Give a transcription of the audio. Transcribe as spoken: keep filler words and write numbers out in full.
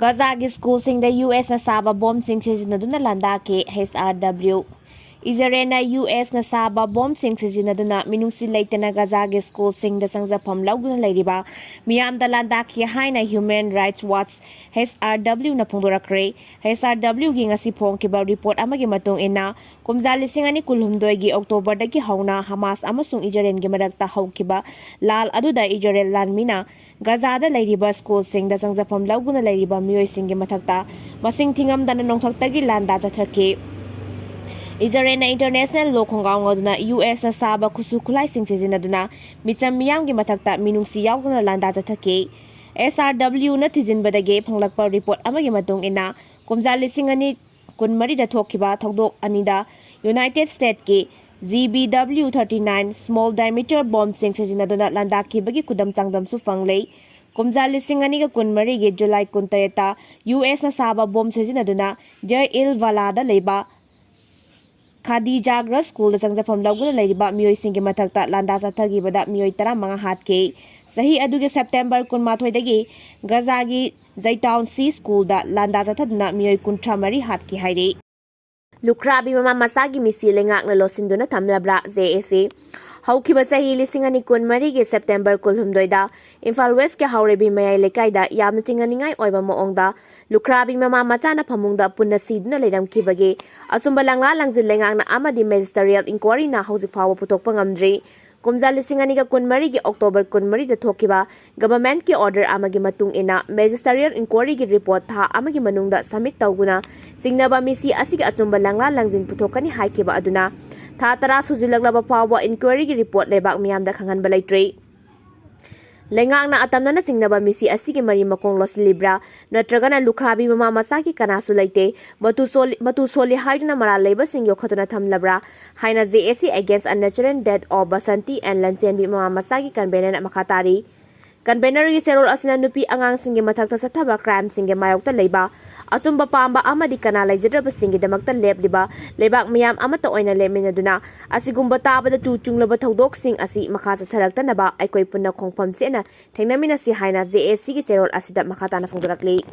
ꯒꯥꯖꯥꯒꯤ ꯁ꯭ꯀꯨꯜꯁꯤꯡꯗ ꯌꯨ ꯑꯦꯁꯅ ꯁꯥꯕ ꯕꯣꯝꯁꯤꯡ ꯁꯤꯖꯤꯟꯅꯗꯨꯅ ꯂꯥꯟꯗꯥꯈꯤ꯫ ꯑꯦꯁ ꯑꯥꯔ ꯗꯕ꯭ꯂꯤꯌꯨ꯫ ꯏꯖꯔꯦꯜꯅ ꯌꯨ ꯑꯦꯁꯅ ꯁꯥꯕ ꯕꯣꯝꯁꯤꯡ ꯁꯤꯖꯤꯟꯅꯗꯨꯅ ꯃꯤꯅꯨꯡꯁꯤ ꯂꯩꯇꯅ ꯒꯥꯖꯥꯒꯤ ꯁ꯭ꯀꯨꯜꯁꯤꯡꯗ ꯆꯪꯖꯐꯝ ꯂꯧꯗꯨꯅ ꯂꯩꯔꯤꯕ ꯃꯤꯌꯥꯝꯗ ꯂꯥꯟꯗꯥꯈꯤ ꯍꯥꯏꯅ Human Rights Watch, ꯑꯦꯁ ꯑꯥꯔ ꯗꯕ꯭ꯂꯤꯌꯨꯅ ꯐꯣꯡꯗꯣꯔꯛꯈ꯭ꯔꯦ꯫ ꯑꯦꯁ ꯑꯥꯔ ꯗꯕ꯭ꯂꯤꯌꯨꯒꯤ ꯉꯁꯤ ꯐꯣꯡꯈꯤꯕ ꯔꯤꯄꯣꯔꯠ ꯑꯃꯒꯤ ꯃꯇꯨꯡ ꯏꯟꯅ, ꯀꯨꯝꯖꯥ ꯂꯤꯁꯤꯡ ꯑꯅꯤ ꯀꯨꯟꯍꯨꯝꯗꯣꯏꯒꯤ ꯑꯣꯛꯇꯣꯕꯔꯗꯒꯤ ꯍꯧꯅ ꯍꯃꯥꯁ ꯑꯃꯁꯨꯡ ꯏꯖꯔꯦꯜꯒꯤ ꯃꯔꯛꯇ ꯍꯧꯈꯤꯕ ꯂꯥꯜ ꯑꯗꯨꯗ ꯏꯖꯔꯦꯜ ꯂꯥꯟꯃꯤꯅ ꯒꯥꯖꯥꯗ ꯂꯩꯔꯤꯕ ꯁ꯭ꯀꯨꯜꯁꯤꯡꯗ ꯆꯪꯖꯐꯝ ꯂꯧꯗꯨꯅ ꯂꯩꯔꯤꯕ ꯃꯤꯑꯣꯏꯁꯤꯡꯒꯤ ꯃꯊꯛꯇ ꯃꯁꯤꯡ ꯊꯤꯉꯝꯗꯅ ꯅꯣꯡꯊꯛꯇꯒꯤ ꯂꯥꯟꯗꯥ ꯆꯠꯊꯈꯤ꯫ ꯏꯖꯔꯦꯜꯅ ꯏꯟꯇꯔꯅꯦꯁꯅꯦꯜ ꯂꯣ ꯈꯣꯡꯒꯥꯎ ꯉꯥꯎꯗꯨꯅ ꯌꯨ ꯑꯦꯁꯅ ꯁꯥꯕ ꯈꯨꯠꯁꯨ ꯈꯨꯠꯂꯥꯏꯁꯤꯡ ꯁꯤꯖꯤꯟꯅꯗꯨꯅ ꯃꯤꯆꯝ ꯃꯤꯌꯥꯝꯒꯤ ꯃꯊꯛꯇ ꯃꯤꯅꯨꯡꯁꯤ ꯌꯥꯎꯗꯅ ꯂꯥꯟꯗꯥ ꯆꯠꯊꯈꯤ꯫ ꯑꯦꯁ ꯑꯥꯔ ꯗꯕ꯭ꯂꯤꯌꯨꯅ ꯊꯤꯖꯤꯟꯕꯗꯒꯤ ꯐꯪꯂꯛꯄ ꯔꯤꯄꯣꯔꯠ ꯑꯃꯒꯤ ꯃꯇꯨꯡ ꯏꯟꯅ, ꯀꯨꯝꯖꯥ ꯂꯤꯁꯤꯡ ꯑꯅꯤ ꯀꯨꯟꯃꯔꯤꯗ ꯊꯣꯛꯈꯤꯕ ꯊꯧꯗꯣꯛ ꯑꯅꯤꯗ ꯌꯨꯅꯥꯏꯇꯦꯗ ꯁ꯭ꯇꯦꯠꯀꯤ G B W thirty nine small diameter ꯕꯣꯝꯁꯤꯡ ꯁꯤꯖꯤꯟꯅꯗꯨꯅ ꯂꯥꯟꯗꯥꯈꯤꯕꯒꯤ ꯈꯨꯗꯝ ꯆꯥꯡꯗꯝꯁꯨ ꯐꯪꯂꯦ꯫ ꯀꯨꯝꯖꯥ ꯂꯤꯁꯤꯡ ꯑꯅꯤꯒ ꯀꯨꯟꯃꯔꯤꯒꯤ ꯖꯨꯂꯥꯏ ꯀꯨꯟꯇꯔꯦꯠꯇ ꯌꯨ ꯑꯦꯁꯅ ꯁꯥꯕ ꯕꯣꯝ ꯁꯤꯖꯤꯟꯅꯗꯨꯅ ꯗꯦꯔ ꯏꯜ ꯕꯂꯥꯗ ꯂꯩꯕ ꯈꯥꯗꯤꯖꯥꯒ꯭ꯔ ꯁ꯭ꯀꯨꯜꯗ ꯆꯪꯖꯐꯝ ꯂꯧꯗꯨꯅ ꯂꯩꯔꯤꯕ ꯃꯤꯑꯣꯏꯁꯤꯡꯒꯤ ꯃꯊꯛꯇ ꯂꯥꯟꯗꯥ ꯆꯠꯊꯈꯤꯕꯗ ꯃꯤꯑꯣꯏ ꯇꯔꯥꯃꯉꯥ ꯍꯥꯠꯈꯤ꯫ ꯆꯍꯤ ꯑꯗꯨꯒꯤ ꯁꯦꯞꯇꯦꯝꯕꯔ ꯀꯨꯟꯃꯥꯊꯣꯏꯗꯒꯤ ꯒꯥꯖꯥꯒꯤ ꯖꯩꯇꯥꯎꯟ ꯁꯤ ꯁ꯭ꯀꯨꯜꯗ ꯂꯥꯟꯗꯥ ꯆꯠꯊꯗꯨꯅ ꯃꯤꯑꯣꯏ ꯀꯨꯟꯊ꯭ꯔꯥ ꯃꯔꯤ ꯍꯥꯠꯈꯤ ꯍꯥꯏꯔꯤ꯫ ꯂꯨꯈ꯭ꯔꯥꯕꯤ ꯃꯃꯥ ꯃꯆꯥꯒꯤ ꯃꯤꯁꯤ ꯂꯩꯉꯥꯛꯅ ꯂꯣꯠꯁꯤꯟꯗꯨꯅ ꯊꯝꯂꯕ꯭ꯔꯥ? ꯖꯦ ꯑꯦ ꯁꯤ꯫ ꯍꯧꯈꯤꯕ ꯆꯍꯤ ꯂꯤꯁꯤꯡ ꯑꯅꯤ ꯀꯨꯟꯃꯔꯤꯒꯤ ꯁꯦꯞꯇꯦꯝꯕꯔ ꯀꯨꯟꯍꯨꯝꯗꯣꯏꯗ ꯏꯝꯐꯥꯜ ꯋꯦꯁꯀꯤ ꯍꯥꯎꯔꯩꯕꯤ ꯃꯌꯥꯏ ꯂꯩꯀꯥꯏꯗ ꯌꯥꯝꯅ ꯆꯤꯡꯅꯅꯤꯡꯉꯥꯏ ꯑꯣꯏꯕ ꯃꯑꯣꯡꯗ ꯂꯨꯈ꯭ꯔꯥꯕꯤ ꯃꯃꯥ ꯃꯆꯥꯅ ꯐꯃꯨꯡꯗ ꯄꯨꯟꯅ ꯁꯤꯗꯨꯅ ꯂꯩꯔꯝꯈꯤꯕꯒꯤ ꯑꯆꯨꯝꯕ ꯂꯪꯂꯥ ꯂꯪꯖꯤꯜ ꯂꯩꯉꯥꯛꯅ ꯑꯃꯗꯤ ꯃꯦꯖꯤꯁꯇꯔꯤꯌꯦꯜ ꯏꯟꯀ꯭ꯋꯥꯔꯤꯅ ꯍꯧꯖꯤꯛ ꯐꯥꯎꯕ ꯄꯨꯊꯣꯛꯄ ꯉꯝꯗ꯭ꯔꯤ꯫ ꯀꯨꯝꯖꯥ ꯂꯤꯁꯤꯡ ꯑꯅꯤꯒ ꯀꯨꯟꯃꯔꯤꯒꯤ ꯑꯣꯛꯇꯣꯕꯔ ꯀꯨꯟꯃꯔꯤꯗ ꯊꯣꯛꯈꯤꯕ ꯒꯚꯔꯟꯃꯦꯟꯠꯀꯤ ꯑꯣꯔꯗꯔ ꯑꯃꯒꯤ ꯃꯇꯨꯡ ꯏꯟꯅ ꯃꯦꯖꯤꯁꯇꯔꯤꯌꯦꯜ ꯏꯟꯀ꯭ꯋꯥꯔꯤꯒꯤ ꯔꯤꯄꯣꯔꯠ ꯊꯥ ꯑꯃꯒꯤ ꯃꯅꯨꯡꯗ ꯁꯕꯃꯤꯠ ꯇꯧꯗꯨꯅ ꯆꯤꯡꯅꯕ ꯃꯤꯁꯤ ꯑꯁꯤꯒꯤ ꯑꯆꯨꯝꯕ ꯂꯪꯂꯥ ꯂꯪꯖꯤꯟ ꯄꯨꯊꯣꯛꯀꯅꯤ ꯍꯥꯏꯈꯤꯕ ꯑꯗꯨꯅ ꯊꯥ ꯇꯔꯥ ꯁꯨꯖꯤꯜꯂꯛꯂꯕ ꯐꯥꯎꯕ ꯏꯟꯀ꯭ꯋꯥꯔꯤꯒꯤ ꯔꯤꯄꯣꯔꯠ ꯂꯩꯕꯥꯛ ꯃꯤꯌꯥꯝꯗ ꯈꯪꯍꯟꯕ ꯂꯩꯇ꯭ꯔꯤ꯫ ꯂꯩꯉꯥꯛꯅ ꯑꯇꯝꯅꯅ ꯆꯤꯡꯅꯕ ꯃꯤꯁꯤ ꯑꯁꯤꯒꯤ ꯃꯔꯤ ꯃꯈꯣꯡ ꯂꯣꯠꯁꯤꯜꯂꯤꯕ꯭ꯔꯥ, ꯅꯠꯇ꯭ꯔꯒꯅ ꯂꯨꯈ꯭ꯔꯥꯕꯤ ꯃꯃꯥ ꯃꯆꯥꯒꯤ ꯀꯅꯥꯁꯨ ꯂꯩꯇꯦ, ꯃꯇꯨ ꯁꯣꯜꯂꯤ, ꯃꯇꯨ ꯁꯣꯜꯂꯤ ꯍꯥꯏꯗꯨꯅ ꯃꯔꯥꯜ ꯂꯩꯕꯁꯤꯡ ꯌꯣꯛꯈꯠꯇꯨꯅ ꯊꯝꯂꯕ꯭ꯔꯥ ꯍꯥꯏꯅ ꯖꯦ ꯑꯦ ꯁꯤ Against Unnatural Death of Basanti and ꯂꯟꯆꯦꯟꯕꯤ ꯃꯃꯥ ꯃꯆꯥꯒꯤ ꯀꯟꯚꯦꯅꯔꯅ ꯃꯈꯥ ꯇꯥꯔꯤ꯫ ꯀꯟꯚꯦꯅꯔꯒꯤ ꯆꯦꯔꯣꯜ ꯑꯁꯤꯅ ꯅꯨꯄꯤ ꯑꯉꯥꯡꯁꯤꯡꯒꯤ ꯃꯊꯛꯇ ꯆꯠꯊꯕ ꯀ꯭ꯔꯥꯏꯝꯁꯤꯡꯒꯤ ꯃꯥꯌꯣꯛꯇ ꯂꯩꯕ, ꯑꯆꯨꯝꯕ ꯄꯥꯝꯕ ꯑꯃꯗꯤ ꯀꯅꯥ ꯂꯩꯖꯗ꯭ꯔꯕꯁꯤꯡꯒꯤꯗꯃꯛꯇ ꯂꯦꯞꯂꯤꯕ ꯂꯩꯕꯥꯛ ꯃꯤꯌꯥꯝ ꯑꯃꯠꯇ ꯑꯣꯏꯅ ꯂꯦꯞꯃꯤꯟꯅꯗꯨꯅ ꯑꯁꯤꯒꯨꯝꯕ ꯇꯥꯕꯗ ꯇꯨ ꯆꯨꯡꯂꯕ ꯊꯧꯗꯣꯛꯁꯤꯡ ꯑꯁꯤ ꯃꯈꯥ ꯆꯠꯊꯔꯛꯇꯅꯕ ꯑꯩꯈꯣꯏ ꯄꯨꯟꯅ ꯈꯣꯡꯐꯝ ꯆꯦꯠꯅ ꯊꯦꯡꯅꯃꯤꯟꯅꯁꯤ ꯍꯥꯏꯅ ꯖꯦ ꯑꯦ ꯁꯤꯒꯤ ꯆꯦꯔꯣꯜ ꯑꯁꯤꯗ ꯃꯈꯥ ꯇꯥꯅ ꯐꯣꯡꯗꯣꯔꯛꯂꯤ꯫